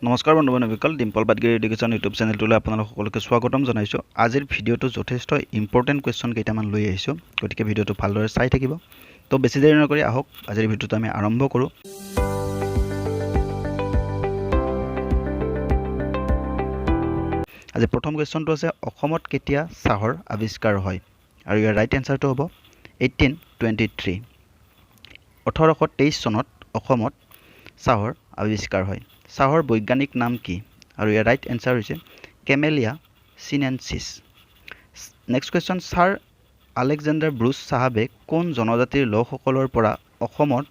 নমস্কাৰ বন্ধু বান্ধৱীসকল, Dimple Patgiri education YouTube চেনেলটোলৈ আপোনালোক সকলোকে স্বাগতম জনাইছোঁ। আজিৰ ভিডিঅ'টো যথেষ্ট ইম্পৰ্টেণ্ট কুৱেশ্যন কেইটামান লৈ আহিছোঁ, গতিকে ভিডিঅ'টো ভালদৰে চাই থাকিব। তো বেছি দেৰি নকৰি আহক, আজিৰ ভিডিঅ'টো আমি আৰম্ভ কৰোঁ। আজি প্ৰথম কুৱেশ্যনটো আছে, অসমত কেতিয়া চাহৰ আৱিষ্কাৰ হয়? আৰু ইয়াৰ ৰাইট এনচাৰটো হ'ব 1823। 1823 চনত অসমত চাহৰ আৱিষ্কাৰ হয়। চাহৰ বৈজ্ঞানিক নাম কি? আৰু ইয়াৰ ৰাইট এনচাৰ হৈছে Camellia sinensis. Next question, sir Alexander Bruce চাহাবে কোন জনজাতিৰ লোকসকলৰ পৰা অসমত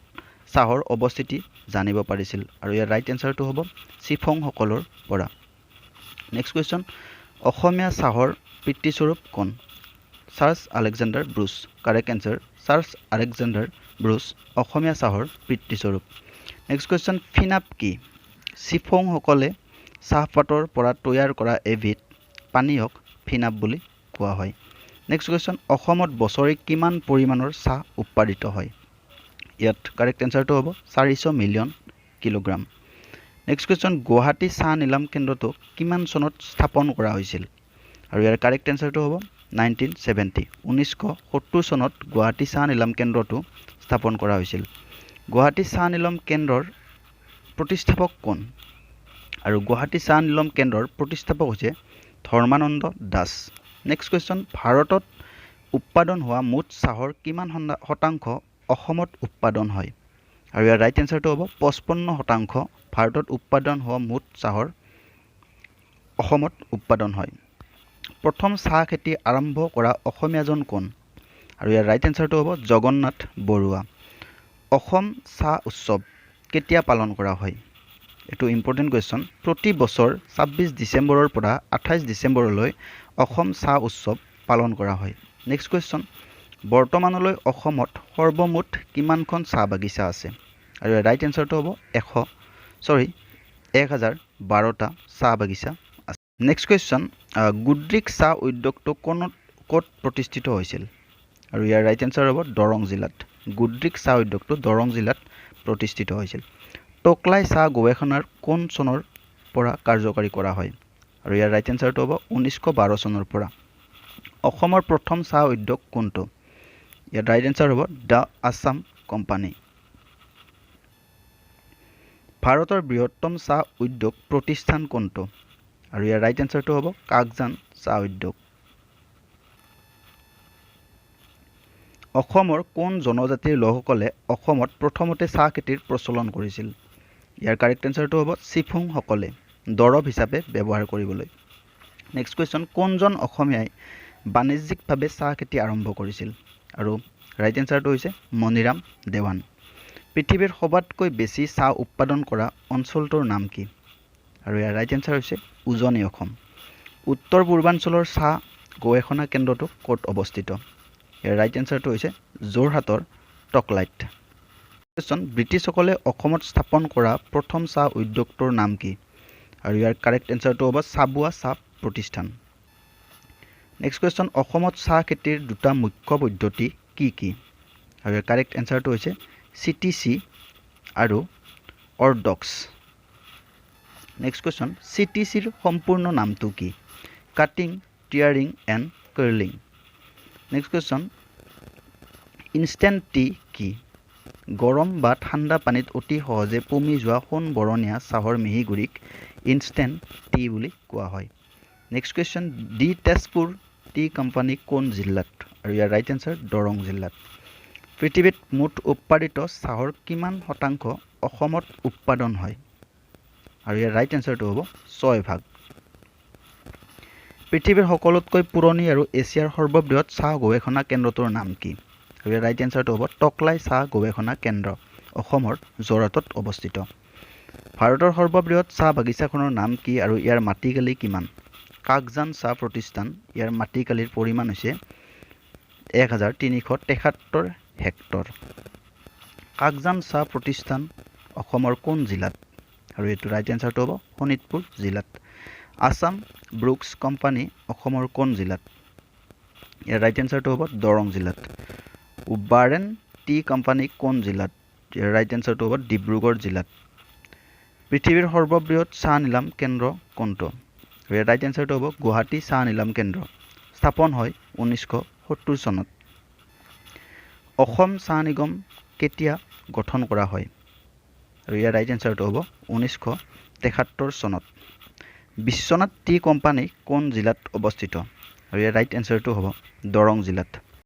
চাহৰ অৱস্থিতি জানিব পাৰিছিল? আৰু ইয়াৰ ৰাইট এনচাৰটো হ'ব চিফংসকলৰ পৰা। নেক্সট কুৱেশ্যন, অসমীয়া চাহৰ পিতৃস্বৰূপ কোন? Sir Alexander Bruce. Correct answer, sir Alexander Bruce অসমীয়া চাহৰ পিতৃস্বৰূপ। নেক্সট কুৱেশ্যন, ফিনাপ কি? চিফংসকলে চাহপাতৰ পৰা তৈয়াৰ কৰা এবিধ পানীয়ক ফিনাপ বুলি কোৱা হয়। নেক্সট কুৱেশ্যন, অসমত বছৰি কিমান পৰিমাণৰ চাহ উৎপাদিত হয়? ইয়াত কাৰেক্ট এনচাৰটো হ'ব 400 million kilogram. Next question, Guwahati চাহ নিলাম কেন্দ্ৰটো কিমান চনত স্থাপন কৰা হৈছিল? আৰু ইয়াৰ কাৰেক্ট এনচাৰটো হ'ব 1970। 1970 চনত গুৱাহাটী চাহ নিলাম কেন্দ্ৰটো স্থাপন কৰা হৈছিল। গুৱাহাটী চাহ নিলাম কেন্দ্ৰৰ প্ৰতিষ্ঠাপক কোন? আৰু গুৱাহাটী চাহ নিলাম কেন্দ্ৰৰ প্ৰতিষ্ঠাপক হৈছে ধৰ্মানন্দ দাস। নেক্সট কুৱেশ্যন, ভাৰতত উৎপাদন হোৱা মুঠ চাহৰ কিমান শতাংশ অসমত উৎপাদন হয়? আৰু ইয়াৰ ৰাইট এনচাৰটো হ'ব 55% ভাৰতত উৎপাদন হোৱা মুঠ চাহৰ অসমত উৎপাদন হয়। প্ৰথম চাহ খেতি আৰম্ভ কৰা অসমীয়াজন কোন? আৰু ইয়াৰ ৰাইট এনচাৰটো হ'ব জগন্নাথ বৰুৱা। অসম চাহ উৎসৱ কেতিয়া পালন কৰা হয়? এইটো ইম্পৰ্টেণ্ট কুৱেশ্যন। প্ৰতি বছৰ 26 ডিচেম্বৰৰ পৰা 28 ডিচেম্বৰলৈ অসম চাহ উৎসৱ পালন কৰা হয়। নেক্সট কুৱেশ্যন, বৰ্তমানলৈ অসমত সৰ্বমুঠ কিমানখন চাহ বাগিচা আছে? আৰু ৰাইট এনচাৰটো হ'ব এশ চৰি 1012টা চাহ বাগিচা আছে। নেক্সট কুৱেশ্যন, গুডৰিক চাহ উদ্যোগটো ক'ত প্ৰতিষ্ঠিত হৈছিল? আৰু ইয়াৰ ৰাইট এনচাৰ হ'ব দৰং জিলাত। গুডৰিক চাহ উদ্যোগটো দৰং জিলাত প্ৰতিষ্ঠিত হৈছিল। টোকলাই চাহ গৱেষণাৰ কোন চনৰ পৰা কাৰ্যকৰী কৰা হয়? আৰু ইয়াৰ ৰাইট এনচাৰটো হ'ব 1912 চনৰ পৰা। অসমৰ প্ৰথম চাহ উদ্যোগ কোনটো? ইয়াৰ ৰাইট এনচাৰ হ'ব the Assam company. ভাৰতৰ বৃহত্তম চাহ উদ্যোগ প্ৰতিষ্ঠান কোনটো? আৰু ইয়াৰ ৰাইট এনচাৰটো হ'ব কাকজান চাহ উদ্যোগ। অসমৰ কোন জনজাতিৰ লোকসকলে অসমত প্ৰথমতে চাহ খেতিৰ প্ৰচলন কৰিছিল? ইয়াৰ কাৰেক্ট এনচাৰটো হ'ব চিফুংসকলে, দৰৱ হিচাপে ব্যৱহাৰ কৰিবলৈ। নেক্সট কুৱেশ্যন, কোনজন অসমীয়াই বাণিজ্যিকভাৱে চাহ খেতি আৰম্ভ কৰিছিল? আৰু ৰাইট এনচাৰটো হৈছে মণিৰাম দেৱান। পৃথিৱীৰ সবাতোকৈ বেছি চাহ উৎপাদন কৰা অঞ্চলটোৰ নাম কি? আৰু ইয়াৰ ৰাইট এনচাৰ হৈছে উজনি অসম। উত্তৰ পূৰ্বাঞ্চলৰ চাহ গৱেষণা কেন্দ্ৰটো ক'ত অৱস্থিত? ইয়াৰ ৰাইট এনচাৰটো হৈছে যোৰহাটৰ টকলাইত। কুৱেশ্যন, ব্ৰিটিছসকলে অসমত স্থাপন কৰা প্ৰথম চাহ উদ্যোগটোৰ নাম কি? আৰু ইয়াৰ কাৰেক্ট এনচাৰটো হ'ব চাবুৱা চাহ প্ৰতিষ্ঠান। নেক্সট কুৱেশ্যন, অসমত চাহ খেতিৰ দুটা মুখ্য পদ্ধতি কি কি? আৰু ইয়াৰ কাৰেক্ট এনচাৰটো হৈছে চিটিচি আৰু অৰ্থডক্স। নেক্সট কুৱেশ্যন, চিটিচিৰ সম্পূৰ্ণ নামটো কি? Cutting, tearing and curling. Next question, instant tea কি? গৰম বা ঠাণ্ডা পানীত অতি সহজে পমি যোৱা সোণ বৰণীয়া চাহৰ মিহি গুড়িক ইনষ্টেণ্ট টি বুলি কোৱা হয়। Next question, the Tezpur tea company কোন জিলাত? আৰু ইয়াৰ ৰাইট এনচাৰ দৰং জিলাত। পৃথিৱীত মুঠ উৎপাদিত চাহৰ কিমান শতাংশ অসমত উৎপাদন হয়? আৰু ইয়াৰ ৰাইট এনচাৰটো হ'ব 6 ভাগ। পৃথিৱীৰ সকলোতকৈ পুৰণি আৰু এছিয়াৰ সৰ্ববৃহৎ চাহ গৱেষণা কেন্দ্ৰটোৰ নাম কি? আৰু ইয়াৰ ৰাইট এনচাৰটো হ'ব টকলাই চাহ গৱেষণা কেন্দ্ৰ, অসমৰ যোৰহাটত অৱস্থিত। ভাৰতৰ সৰ্ববৃহৎ চাহ বাগিচাখনৰ নাম কি আৰু ইয়াৰ মাটিকালি কিমান? কাকজান চাহ প্ৰতিষ্ঠান। ইয়াৰ মাটিকালিৰ পৰিমাণ হৈছে 1373 হেক্টৰ। কাকজান চাহ প্ৰতিষ্ঠান অসমৰ কোন জিলাত? আৰু এইটো ৰাইট এনচাৰটো হ'ব শোণিতপুৰ জিলাত। আছাম ব্ৰুকছ কোম্পানী অসমৰ কোন জিলাত? ইয়াৰ ৰাইট এনচাৰটো হ'ব দৰং জিলাত। বাৰেন টি কোম্পানী কোন জিলাত? ইয়াৰ ৰাইট এনচাৰটো হ'ব ডিব্ৰুগড় জিলাত। পৃথিৱীৰ সৰ্ববৃহৎ চাহ নিলাম কেন্দ্ৰ কোনটো? আৰু ইয়াৰ ৰাইট এনচাৰটো হ'ব গুৱাহাটী চাহ নিলাম কেন্দ্ৰ, স্থাপন হয় 1970 চনত। অসম চাহ নিগম কেতিয়া গঠন কৰা হয়? আৰু ইয়াৰ ৰাইট এনচাৰটো হ'ব 1973 চনত। বিশ্বনাথ টি কোম্পানী কোন জিলাত অৱস্থিত? আৰু ইয়াৰ ৰাইট এনচাৰটো হ'ব দৰং জিলাত।